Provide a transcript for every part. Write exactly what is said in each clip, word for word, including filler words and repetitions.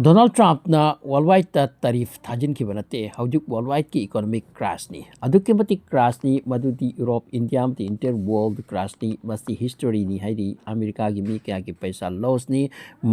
Donald ꯇ꯭ꯔꯝꯞꯅ world ꯋꯥꯏꯗꯇ ꯇꯔꯤꯐ ꯊꯥꯖꯤꯟꯈꯤꯕ ꯅꯠꯇꯦ꯫ ꯍꯧꯖꯤꯛ world ꯋꯥꯏꯗꯀꯤ economic ꯀ꯭ꯔꯥꯁꯅꯤ, ꯑꯗꯨꯛꯀꯤ ꯃꯇꯤꯛ ꯀ꯭ꯔꯥꯁꯅꯤ, ꯃꯗꯨꯗꯤ ꯌꯨꯔꯣꯞ, ꯏꯟꯗꯤꯌꯥ ꯑꯃꯗꯤ ꯏꯟꯇꯤꯌꯔ ꯋꯥꯔꯜꯗ ꯀ꯭ꯔꯥꯁꯅꯤ꯫ ꯃꯁꯤ ꯍꯤꯁꯇꯣꯔꯤꯅꯤ ꯍꯥꯏꯔꯤ꯫ ꯑꯃꯦꯔꯤꯀꯥꯒꯤ ꯃꯤ ꯀꯌꯥꯒꯤ ꯄꯩꯁꯥ ꯂꯣꯁꯅꯤ,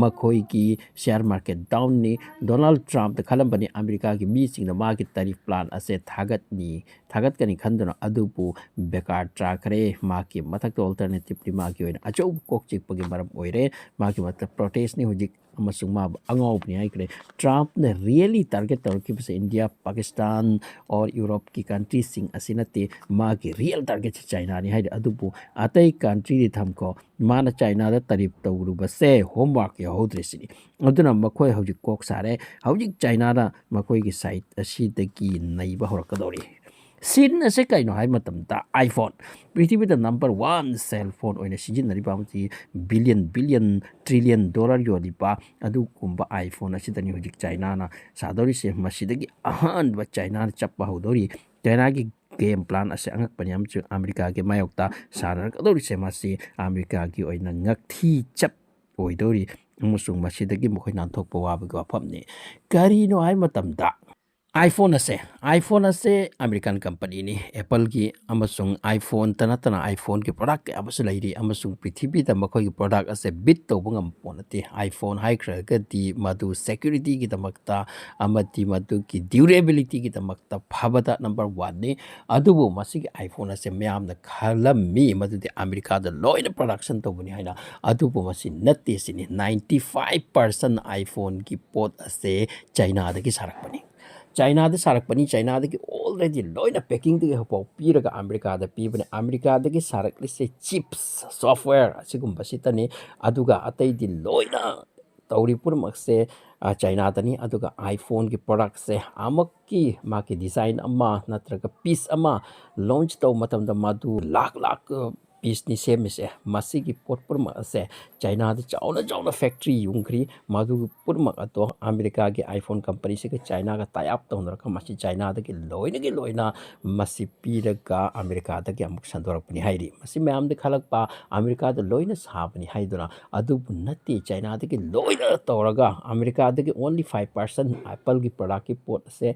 ꯃꯈꯣꯏꯒꯤ ꯁꯤꯌꯥꯔ ꯃꯥꯔꯀꯦꯠ ꯗꯥꯎꯟꯅꯤ꯫ ꯗꯣꯅꯥꯜꯗ ꯇ꯭ꯔꯝꯞꯇ ꯈꯜꯂꯝꯕꯅꯤ ꯑꯃꯦꯔꯤꯀꯥꯒꯤ ꯃꯤꯁꯤꯡꯅ ꯃꯥꯒꯤ ꯇꯔꯤꯐ ꯄ꯭ꯂꯥꯟ ꯑꯁꯦ ꯊꯥꯒꯠꯅꯤ, ꯊꯥꯒꯠꯀꯅꯤ ꯈꯟꯗꯨꯅ, ꯑꯗꯨꯕꯨ ꯕꯦꯀꯥꯔ ꯇꯥꯈ꯭ꯔꯦ꯫ ꯃꯥꯒꯤ ꯃꯊꯛꯇ ꯑꯜꯇꯔꯅꯦꯇꯤꯚꯂꯤ ꯃꯥꯒꯤ ꯑꯣꯏꯅ ꯑꯆꯧꯕ ꯀꯣꯛ ꯆꯤꯛꯄꯒꯤ ꯃꯔꯝ ꯑꯣꯏꯔꯦ꯫ ꯃꯥꯒꯤ ꯃꯊꯛꯇ ꯄ꯭ꯔꯣꯇꯦꯁꯅꯤ ꯍꯧꯖꯤꯛ, ꯑꯃꯁꯨꯡ ꯃꯥꯕꯨ ꯑꯉꯥꯎꯕꯅꯤ ꯍꯥꯏꯈ꯭ꯔꯦ꯫ ꯇ꯭ꯔꯝꯞꯅ ꯔꯤꯌꯦꯂꯤ ꯇꯥꯔꯒꯦꯠ ꯇꯧꯔꯛꯈꯤꯕꯁꯦ ꯏꯟꯗꯤꯌꯥ, ꯄꯥꯀꯤꯁꯇꯥꯟ ꯑꯣꯔ ꯌꯨꯔꯣꯞꯀꯤ ꯀꯟꯇ꯭ꯔꯤꯁꯤꯡ ꯑꯁꯤ ꯅꯠꯇꯦ꯫ ꯃꯥꯒꯤ ꯔꯤꯌꯦꯜ ꯇꯥꯔꯒꯦꯠꯁꯦ ꯆꯥꯏꯅꯥꯅꯤ ꯍꯥꯏꯔꯤ꯫ ꯑꯗꯨꯕꯨ ꯑꯇꯩ ꯀꯟꯇ꯭ꯔꯤꯗꯤ ꯊꯝꯈꯣ, ꯃꯥꯅ ꯆꯥꯏꯅꯥꯗ ꯇꯔꯤꯐ ꯇꯧꯔꯨꯕꯁꯦ ꯍꯣꯝꯋꯥꯔꯛ ꯌꯥꯎꯍꯧꯗ꯭ꯔꯦ ꯁꯤꯅꯤ꯫ ꯑꯗꯨꯅ ꯃꯈꯣꯏ ꯍꯧꯖꯤꯛ ꯀꯣꯛ ꯁꯥꯔꯦ꯫ ꯍꯧꯖꯤꯛ ꯆꯥꯏꯅꯥꯅ ꯃꯈꯣꯏꯒꯤ ꯁꯥꯏꯠ ꯑꯁꯤꯗꯒꯤ ꯅꯩꯕ ꯍꯧꯔꯛꯀꯗꯧꯔꯤ꯫ ꯁꯤꯟ ꯑꯁꯦ ꯀꯩꯅꯣ ꯍꯥꯏꯕ ꯃꯇꯝꯗ, iPhone, ꯄ꯭ꯔꯤꯊꯤꯕꯤꯗ ꯅꯝꯕꯔ ꯋꯥꯟ ꯁꯦꯜ ꯐꯣꯟ ꯑꯣꯏꯅ ꯁꯤꯖꯤꯟꯅꯔꯤꯕ ꯑꯃꯗꯤ ꯕꯤꯂꯤꯌꯟ ꯕꯤꯂꯤꯌꯟ ꯇ꯭ꯔꯤꯂꯤꯌꯟ ꯗꯣꯂꯔ ꯌꯣꯜꯂꯤꯕ ꯑꯗꯨꯒꯨꯝꯕ iPhone ꯑꯁꯤꯗꯅꯤ ꯍꯧꯖꯤꯛ ꯆꯥꯏꯅꯥꯅ ꯁꯥꯗꯧꯔꯤꯁꯦ꯫ ꯃꯁꯤꯗꯒꯤ ꯑꯍꯥꯟꯕ ꯆꯥꯏꯅꯥꯅ ꯆꯞꯄ ꯍꯧꯗꯧꯔꯤ꯫ ꯆꯥꯏꯅꯥꯒꯤ ꯒꯦꯝ ꯄ꯭ꯂꯥꯟ ꯑꯁꯦ ꯑꯉꯛꯄꯅꯤ ꯑꯃꯁꯨꯡ ꯑꯃꯦꯔꯤꯀꯥꯒꯤ ꯃꯥꯌꯣꯛꯇ ꯁꯥꯟꯅꯔꯛꯀꯗꯧꯔꯤꯁꯦ ꯃꯁꯤ ꯑꯃꯦꯔꯤꯀꯥꯒꯤ ꯑꯣꯏꯅ ꯉꯛꯊꯤ ꯆꯞ ꯑꯣꯏꯗꯧꯔꯤ ꯑꯃꯁꯨꯡ ꯃꯁꯤꯗꯒꯤ ꯃꯈꯣꯏ ꯅꯥꯟꯊꯣꯛꯄ ꯋꯥꯕꯒꯤ ꯋꯥꯐꯝꯅꯤ꯫ ꯀꯔꯤꯅꯣ ꯍꯥꯏꯕ ꯃꯇꯝꯗ, iPhone ꯑꯁꯦ, iPhone ꯑꯁꯦ ꯑꯃꯦꯔꯤꯀꯥꯟ ꯀꯝꯄꯅꯤꯅꯤ꯫ Appleꯒꯤ ꯑꯃꯁꯨꯡ iPhoneꯇ ꯅꯠꯇꯅ iPhoneꯒꯤ ꯄ꯭ꯔꯣꯗꯛ ꯀꯌꯥ ꯑꯃꯁꯨ ꯂꯩꯔꯤ ꯑꯃꯁꯨꯡ ꯄ꯭ꯔꯤꯊꯤꯕꯤꯗ ꯃꯈꯣꯏꯒꯤ ꯄ꯭ꯔꯣꯗꯛ ꯑꯁꯦ ꯕꯤꯠ ꯇꯧꯕ ꯉꯝꯕ ꯄꯣꯠ ꯅꯠꯇꯦ꯫ iPhone ꯍꯥꯏꯈ꯭ꯔꯒꯗꯤ ꯃꯗꯨ ꯁꯦꯀ꯭ꯌꯨꯔꯤꯇꯤꯒꯤꯗꯃꯛꯇ ꯑꯃꯗꯤ ꯃꯗꯨꯒꯤ ꯗ꯭ꯌꯨꯔꯦꯕꯤꯂꯤꯇꯤꯒꯤꯗꯃꯛꯇ ꯐꯕꯗ ꯅꯝꯕꯔ ꯋꯥꯟꯅꯤ꯫ ꯑꯗꯨꯕꯨ ꯃꯁꯤꯒꯤ iPhone ꯑꯁꯦ ꯃꯌꯥꯝꯅ ꯈꯜꯂꯝꯃꯤ ꯃꯗꯨꯗꯤ ꯑꯃꯦꯔꯤꯀꯥꯗ ꯂꯣꯏꯅ ꯄ꯭ꯔꯣꯗꯛꯁꯟ ꯇꯧꯕꯅꯤ ꯍꯥꯏꯅ, ꯑꯗꯨꯕꯨ ꯃꯁꯤ ꯅꯠꯇꯦ ꯁꯤꯅꯤ꯫ Ninety five percent iPhoneꯒꯤ ꯄꯣꯠ ꯑꯁꯦ ꯆꯥꯏꯅꯥꯗꯒꯤ ꯁꯥꯔꯛꯄꯅꯤ꯫ ꯆꯥꯏꯅꯥꯗ ꯁꯥꯔꯛꯄꯅꯤ, ꯆꯥꯏꯅꯥꯗꯒꯤ already ꯂꯣꯏꯅ ꯄꯦꯀꯤꯡꯗꯒꯤ ꯍꯧꯐꯥꯎ ꯄꯤꯔꯒ ꯑꯃꯦꯔꯤꯀꯥꯗ ꯄꯤꯕꯅꯤ꯫ ꯑꯃꯦꯔꯤꯀꯥꯗꯒꯤ ꯁꯥꯔꯛꯂꯤꯁꯦ ꯆꯤꯞꯁ, ꯁꯣꯐꯋꯦꯌꯔ ꯑꯁꯤꯒꯨꯝꯕꯁꯤꯇꯅꯤ꯫ ꯑꯗꯨꯒ ꯑꯇꯩꯗꯤ ꯂꯣꯏꯅ ꯇꯧꯔꯤ ꯄꯨꯝꯅꯃꯛꯁꯦ, ꯑ, ꯆꯥꯏꯅꯥꯗꯅꯤ꯫ ꯑꯗꯨꯒ iPhoneꯒꯤ ꯄ꯭ꯔꯣꯗꯛꯁꯦ ꯑꯃꯨꯛꯀꯤ ꯃꯥꯒꯤ ꯗꯤꯖꯥꯏꯟ ꯑꯃ ꯅꯠꯇ꯭ꯔꯒ ꯄꯤꯁ ꯑꯃ ꯂꯣꯟꯆ ꯇꯧꯕ ꯃꯇꯝꯗ ꯃꯗꯨ ꯂꯥꯛ ꯂꯥꯛ, ꯑ, ꯄꯤꯁꯅꯤ ꯁꯦꯝꯃꯤꯁꯦ꯫ ꯃꯁꯤꯒꯤ ꯄꯣꯠ ꯄꯨꯝꯅꯃꯛ ꯑꯁꯦ ꯆꯥꯏꯅꯥꯗ ꯆꯥꯎꯅ ꯆꯥꯎꯅ ꯐꯦꯛꯇ꯭ꯔꯤ ꯌꯨꯡꯈ꯭ꯔꯤ꯫ ꯃꯗꯨ ꯄꯨꯝꯅꯃꯛ ꯑꯗꯣ ꯑꯃꯦꯔꯤꯀꯥꯒꯤ iPhone ꯀꯝꯄꯅꯤꯁꯤꯒ ꯆꯥꯏꯅꯥꯒ tie up ꯇꯧꯅꯔꯒ ꯃꯁꯤ ꯆꯥꯏꯅꯥꯗꯒꯤ ꯂꯣꯏꯅꯒꯤ ꯂꯣꯏꯅ ꯃꯁꯤ ꯄꯤꯔꯒ ꯑꯃꯦꯔꯤꯀꯥꯗꯒꯤ ꯑꯃꯨꯛ ꯁꯟꯗꯣꯔꯛꯄꯅꯤ ꯍꯥꯏꯔꯤ꯫ ꯃꯁꯤ ꯃꯌꯥꯝꯗ ꯈꯜꯂꯛꯄ, ꯑꯃꯦꯔꯤꯀꯥꯗ ꯂꯣꯏꯅ ꯁꯥꯕꯅꯤ ꯍꯥꯏꯗꯨꯅ, ꯑꯗꯨꯕꯨ ꯅꯠꯇꯦ, ꯆꯥꯏꯅꯥꯗꯒꯤ ꯂꯣꯏꯅ ꯇꯧꯔꯒ ꯑꯃꯦꯔꯤꯀꯥꯗꯒꯤ only five percent Apple-ꯒꯤ product-ꯀꯤ ꯄꯣꯠ ꯑꯁꯦ,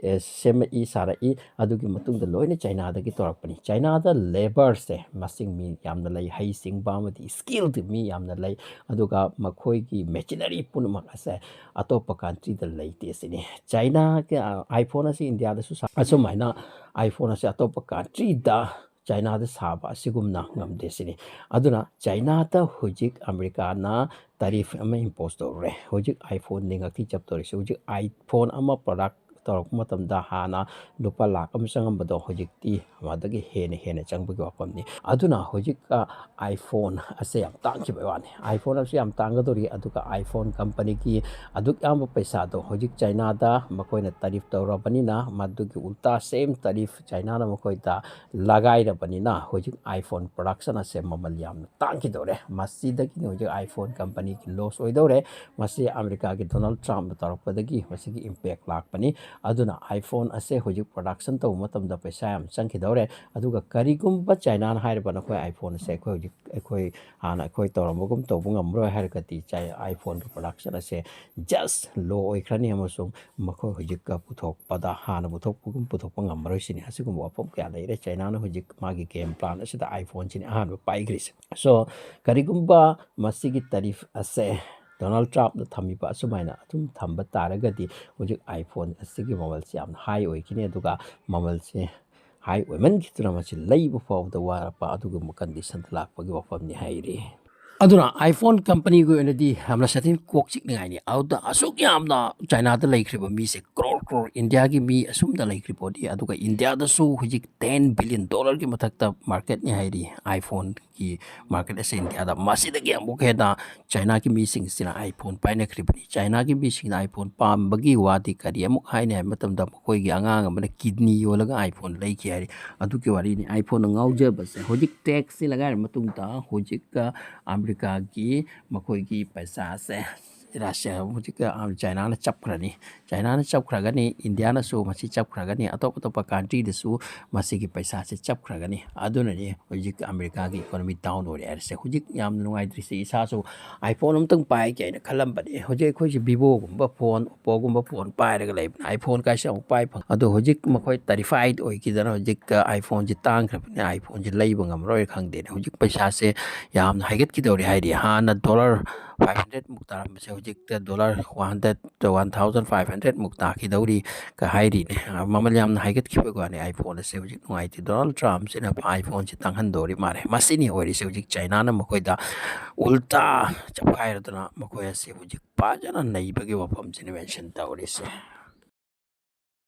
ꯑꯦ, ꯁꯦꯝꯃꯛꯏ, ꯁꯥꯔꯛꯏ꯫ ꯑꯗꯨꯒꯤ ꯃꯇꯨꯡꯗ ꯂꯣꯏꯅ ꯆꯥꯏꯅꯥꯗꯒꯤ ꯇꯧꯔꯛꯄꯅꯤ꯫ ꯆꯥꯏꯅꯥꯗ labour-ꯁꯦ ꯃꯁꯤꯡ ꯃꯤ ꯌꯥꯝꯅ ꯂꯩ, ꯍꯩꯁꯤꯡꯕ ꯑꯃꯗꯤ skilled ꯃꯤ ꯌꯥꯝꯅ ꯂꯩ, ꯑꯗꯨꯒ ꯃꯈꯣꯏꯒꯤ machinery ꯄꯨꯝꯅꯃꯛ ꯑꯁꯦ ꯑꯇꯣꯞꯄ country-ꯗ ꯂꯩꯇꯦ ꯁꯤꯅꯤ꯫ ꯆꯥꯏꯅꯥꯒꯤ, ꯑ, iPhone ꯑꯁꯤ ꯏꯟꯗꯤꯌꯥꯗꯁꯨ ꯁꯥ-, ꯑꯁꯨꯃꯥꯏꯅ iPhone ꯑꯁꯤ ꯑꯇꯣꯞꯄ country-ꯗ ꯆꯥꯏꯅꯥꯗ ꯁꯥꯕ ꯑꯁꯤꯒꯨꯝꯅ ꯉꯝꯗꯦ ꯁꯤꯅꯤ꯫ ꯑꯗꯨꯅ ꯆꯥꯏꯅꯥꯗ ꯍꯧꯖꯤꯛ ꯑꯃꯦꯔꯤꯀꯥꯅ tariff ꯑꯃ impose ꯇꯧꯔꯦ꯫ ꯍꯧꯖꯤꯛ iPhone-ꯅꯤ ꯉꯥꯛꯇꯤ ꯆꯞꯇꯧꯔꯤꯁꯦ꯫ ꯍꯧꯖꯤꯛ iPhone ꯑꯃ product ꯇꯧꯔꯛꯄ ꯃꯇꯝꯗ ꯍꯥꯟꯅ ꯂꯨꯄꯥ ꯂꯥꯈ ꯑꯃ ꯆꯪꯉꯝꯕꯗꯣ ꯍꯧꯖꯤꯛꯇꯤ ꯃꯗꯒꯤ ꯍꯦꯟꯅ ꯍꯦꯟꯅ ꯆꯪꯕꯒꯤ ꯋꯥꯐꯝꯅꯤ꯫ ꯑꯗꯨꯅ ꯍꯧꯖꯤꯛ, ꯑ, iPhone ꯑꯁꯦ ꯌꯥꯝ ꯇꯥꯡꯈꯤꯕꯒꯤ ꯋꯥꯅꯤ꯫ iPhone ꯑꯁꯤ ꯌꯥꯝ ꯇꯥꯡꯒꯗꯧꯔꯤ, ꯑꯗꯨꯒ iPhone ꯀꯝꯄꯅꯤꯒꯤ ꯑꯗꯨꯛ ꯌꯥꯝꯕ ꯄꯩꯁꯥꯗꯣ ꯍꯧꯖꯤꯛ ꯆꯥꯏꯅꯥꯗ ꯃꯈꯣꯏꯅ tariff ꯇꯧꯔꯕꯅꯤꯅ, ꯃꯗꯨꯒꯤ ꯎꯜꯇꯥ same tariff ꯆꯥꯏꯅꯥꯅ ꯃꯈꯣꯏꯗ ꯂꯒꯥꯏꯔꯕꯅꯤꯅ ꯍꯧꯖꯤꯛ iPhone production ꯑꯁꯦ ꯃꯃꯜ ꯌꯥꯝꯅ ꯇꯥꯡꯈꯤꯗꯧꯔꯦ꯫ ꯃꯁꯤꯗꯒꯤꯅꯤ ꯍꯧꯖꯤꯛ iPhone ꯀꯝꯄꯅꯤꯒꯤ loss ꯑꯣꯏꯗꯧꯔꯦ꯫ ꯃꯁꯤ ꯑꯃꯦꯔꯤꯀꯥꯒꯤ ꯗꯣꯅꯥꯜꯗ ꯇ꯭ꯔꯝꯞꯅ ꯇꯧꯔꯛꯄꯗꯒꯤ ꯃꯁꯤꯒꯤ impact ꯂꯥꯛꯄꯅꯤ꯫ ꯑꯗꯨꯅ iPhone ꯑꯁꯦ ꯍꯧꯖꯤꯛ production ꯇꯧꯕ ꯃꯇꯝꯗ ꯄꯩꯁꯥ ꯌꯥꯝ ꯆꯪꯈꯤꯗꯧꯔꯦ꯫ ꯑꯗꯨꯒ ꯀꯔꯤꯒꯨꯝꯕ ꯆꯥꯏꯅꯥꯅ ꯍꯥꯏꯔꯤꯕ, "ꯅꯈꯣꯏ iPhone ꯑꯁꯦ ꯑꯩꯈꯣꯏ ꯍꯧꯖꯤꯛ, ꯑꯩꯈꯣꯏ ꯍꯥꯟꯅ ꯑꯩꯈꯣꯏ ꯇꯧꯔꯝꯕꯒꯨꯝ ꯇꯧꯕ ꯉꯝꯃꯔꯣꯏ" ꯍꯥꯏꯔꯒꯗꯤ, ꯆꯥꯏ-, iPhone-ꯒꯤ production ꯑꯁꯦ just low ꯑꯣꯏꯈ꯭ꯔꯅꯤ ꯑꯃꯁꯨꯡ ꯃꯈꯣꯏ ꯍꯧꯖꯤꯛꯀ ꯄꯨꯊꯣꯛꯄꯗ ꯍꯥꯟꯅ ꯄꯨꯊꯣꯛꯄꯒꯨꯝ ꯄꯨꯊꯣꯛꯄ ꯉꯝꯃꯔꯣꯏ ꯁꯤꯅꯤ꯫ ꯑꯁꯤꯒꯨꯝꯕ ꯋꯥꯐꯝ ꯀꯌꯥ ꯂꯩꯔꯦ꯫ ꯆꯥꯏꯅꯥꯅ ꯍꯧꯖꯤꯛ ꯃꯥꯒꯤ game plan ꯑꯁꯤꯗ iPhone-ꯁꯤꯅꯤ ꯑꯍꯥꯟꯕ ꯄꯥꯏꯈ꯭ꯔꯤꯁꯦ꯫ So, ꯀꯔꯤꯒꯨꯝꯕ ꯃꯁꯤꯒꯤ tariff ꯑꯁꯦ ꯗꯣꯅꯥꯜꯗ ꯇ꯭ꯔꯝꯞꯅ ꯊꯝꯃꯤꯕ ꯑꯁꯨꯃꯥꯏꯅ ꯑꯗꯨꯝ ꯊꯝꯕ ꯇꯥꯔꯒꯗꯤ, ꯍꯧꯖꯤꯛ iPhone ꯑꯁꯤꯒꯤ ꯃꯃꯜꯁꯤ ꯌꯥꯝꯅ high ꯑꯣꯏꯈꯤꯅꯤ, ꯑꯗꯨꯒ ꯃꯃꯜꯁꯤ high ꯑꯣꯏꯃꯟꯈꯤꯗꯨꯅ ꯃꯁꯤ ꯂꯩꯕ ꯐꯥꯎꯕꯗ ꯋꯥꯔꯛꯄ ꯑꯗꯨꯒꯨꯝꯕ condition-ꯗ ꯂꯥꯛꯄꯒꯤ ꯋꯥꯐꯝꯅꯤ ꯍꯥꯏꯔꯤ꯫ ꯑꯗꯨꯅ iPhone ꯀꯝꯄꯅꯤꯒꯤ ꯑꯣꯏꯅꯗꯤ ꯌꯥꯝꯅ ꯁꯥꯊꯤꯅ ꯀꯣꯛ ꯆꯤꯛꯅꯤꯡꯉꯥꯏꯅꯤ꯫ ꯑꯗꯨꯗ ꯑꯁꯨꯛ ꯌꯥꯝꯅ ꯆꯥꯏꯅꯥꯗ ꯂꯩꯈ꯭ꯔꯤꯕ ꯃꯤꯁꯦ ꯀ꯭ꯔꯣꯔ ꯀ꯭ꯔꯣꯔ ꯏꯟꯗꯤꯌꯥꯒꯤ ꯃꯤ ꯑꯁꯨꯝꯅ ꯂꯩꯈ꯭ꯔꯤ ꯄꯣꯠꯅꯤ꯫ ꯑꯗꯨꯒ ꯏꯟꯗꯤꯌꯥꯗꯁꯨ ꯍꯧꯖꯤꯛ ꯇꯦꯟ ꯕꯤꯂꯤꯌꯟ ꯗꯣꯂꯔꯒꯤ ꯃꯊꯛꯇ ꯃꯥꯔꯀꯦꯠꯅꯤ ꯍꯥꯏꯔꯤ iPhone ꯒꯤ ꯃꯥꯔꯀꯦꯠ ꯑꯁꯦ ꯏꯟꯗꯤꯌꯥꯗ꯫ ꯃꯁꯤꯗꯒꯤ ꯑꯃꯨꯛ ꯍꯦꯟꯅ ꯆꯥꯏꯅꯥꯒꯤ ꯃꯤꯁꯤꯡꯁꯤꯅ iPhone ꯄꯥꯏꯅꯈ꯭ꯔꯤꯕꯅꯤ꯫ ꯆꯥꯏꯅꯥꯒꯤ ꯃꯤꯁꯤꯡꯅ iPhone ꯄꯥꯝꯕꯒꯤ ꯋꯥꯗꯤ ꯀꯔꯤ ꯑꯃꯨꯛ ꯍꯥꯏꯅꯤ ꯍꯥꯏꯕ ꯃꯇꯝꯗ, ꯃꯈꯣꯏꯒꯤ ꯑꯉꯥꯡ ꯑꯃꯅ ꯀꯤꯗꯅꯤ ꯌꯣꯜꯂꯒ iPhone ꯂꯩꯈꯤ ꯍꯥꯏꯔꯤ꯫ ꯑꯗꯨꯒꯤ ꯋꯥꯔꯤꯅꯤ꯫ iPhone ꯉꯥꯎꯖꯕꯁꯦ ꯍꯧꯖꯤꯛ ꯇꯦꯛꯁꯁꯤ ꯂꯒꯥꯏꯔ ꯃꯇꯨꯡꯗ ꯍꯧꯖꯤꯛ ꯑꯃꯦꯔꯤꯀꯥꯒꯤ ꯃꯈꯣꯏꯒꯤ ꯄꯩꯁꯥꯁꯦ ꯔꯁꯤꯌꯥ ꯍꯧꯖꯤꯛ ꯆꯥꯏꯅꯥꯅ ꯆꯞꯈ꯭ꯔꯅꯤ꯫ ꯆꯥꯏꯅꯥꯅ ꯆꯞꯈ꯭ꯔꯒꯅꯤ, ꯏꯟꯗꯤꯌꯥꯅꯁꯨ ꯃꯁꯤ ꯆꯞꯈ꯭ꯔꯒꯅꯤ, ꯑꯇꯣꯞ ꯑꯇꯣꯞꯄ ꯀꯟꯇ꯭ꯔꯤꯗꯁꯨ ꯃꯁꯤꯒꯤ ꯄꯩꯁꯥꯁꯦ ꯆꯞꯈ꯭ꯔꯒꯅꯤ꯫ ꯑꯗꯨꯅꯅꯤ ꯍꯧꯖꯤꯛ ꯑꯃꯦꯔꯤꯀꯥꯒꯤ ꯏꯀꯣꯅꯣꯃꯤ ꯗꯥꯎꯟ ꯑꯣꯏꯔꯦ ꯍꯥꯏꯔꯤꯁꯦ꯫ ꯍꯧꯖꯤꯛ ꯌꯥꯝꯅ ꯅꯨꯡꯉꯥꯏꯇ꯭ꯔꯤꯁꯦ꯫ ꯏꯁꯥꯁꯨ iPhone ꯑꯝꯇꯪ ꯄꯥꯏꯒꯦ ꯍꯥꯏꯅ ꯈꯜꯂꯝꯕꯅꯤ꯫ ꯍꯧꯖꯤꯛ ꯑꯩꯈꯣꯏꯁꯦ Vivoꯒꯨꯝꯕ ꯐꯣꯟ, Oppoꯒꯨꯝꯕ ꯐꯣꯟ ꯄꯥꯏꯔꯒ ꯂꯩꯕꯅꯤ꯫ iPhone ꯀꯥꯏꯁꯦ ꯑꯃꯨꯛ ꯄꯥꯏ ꯐꯪ-, ꯑꯗꯣ ꯍꯧꯖꯤꯛ ꯃꯈꯣꯏ ꯇꯔꯤꯐꯥꯏꯠ ꯑꯣꯏꯈꯤꯗꯅ ꯍꯧꯖꯤꯛ iPhoneꯁꯦ ꯇꯥꯡꯈ꯭ꯔꯕꯅꯤꯅ iPhoneꯁꯦ ꯂꯩꯕ ꯉꯝꯃꯔꯣꯏ ꯈꯪꯗꯦꯅꯦ꯫ ꯍꯧꯖꯤꯛ ꯄꯩꯁꯥꯁꯦ ꯌꯥꯝꯅ ꯍꯥꯏꯒꯠꯈꯤꯗꯧꯔꯤ ꯍꯥꯏꯔꯤ꯫ ꯍꯥꯟꯅ ꯗꯣꯂꯔ ꯐꯥꯏꯚ ꯍꯟꯗ꯭ꯔꯦꯠꯃꯨꯛ ꯇꯥꯔꯝꯕꯁꯦ ꯍꯧꯖꯤꯛꯇ dollar one hundred, one thousand five ꯍꯟꯗ꯭ꯔꯦꯠꯃꯨꯛ ꯇꯥꯈꯤꯗꯧꯔꯤ ꯀ ꯍꯥꯏꯔꯤꯅꯦ꯫ ꯃꯃꯜ ꯌꯥꯝꯅ ꯍꯥꯏꯒꯠꯈꯤꯕꯒꯤ ꯋꯥꯅꯤ꯫ iPhone ꯑꯁꯦ ꯍꯧꯖꯤꯛ ꯅꯨꯡꯉꯥꯏꯇꯦ꯫ ꯗꯣꯅꯥꯜꯗ ꯇ꯭ꯔꯝꯞꯁꯤꯅ iPhoneꯁꯦ ꯇꯥꯡꯍꯟꯗꯧꯔꯤ ꯃꯥꯜꯂꯦ꯫ ꯃꯁꯤꯅꯤ ꯑꯣꯏꯔꯤꯁꯦ ꯍꯧꯖꯤꯛ ꯆꯥꯏꯅꯥꯅ ꯃꯈꯣꯏꯗ ꯎꯜꯇꯥ ꯆꯞꯈꯥꯏꯔꯗꯨꯅ ꯃꯈꯣꯏ ꯑꯁꯤ ꯍꯧꯖꯤꯛ ꯐꯖꯅ ꯅꯩꯕꯒꯤ ꯋꯥꯐꯝꯁꯤꯅꯤ ꯃꯦꯟꯁꯟ ꯇꯧꯔꯤꯁꯦ꯫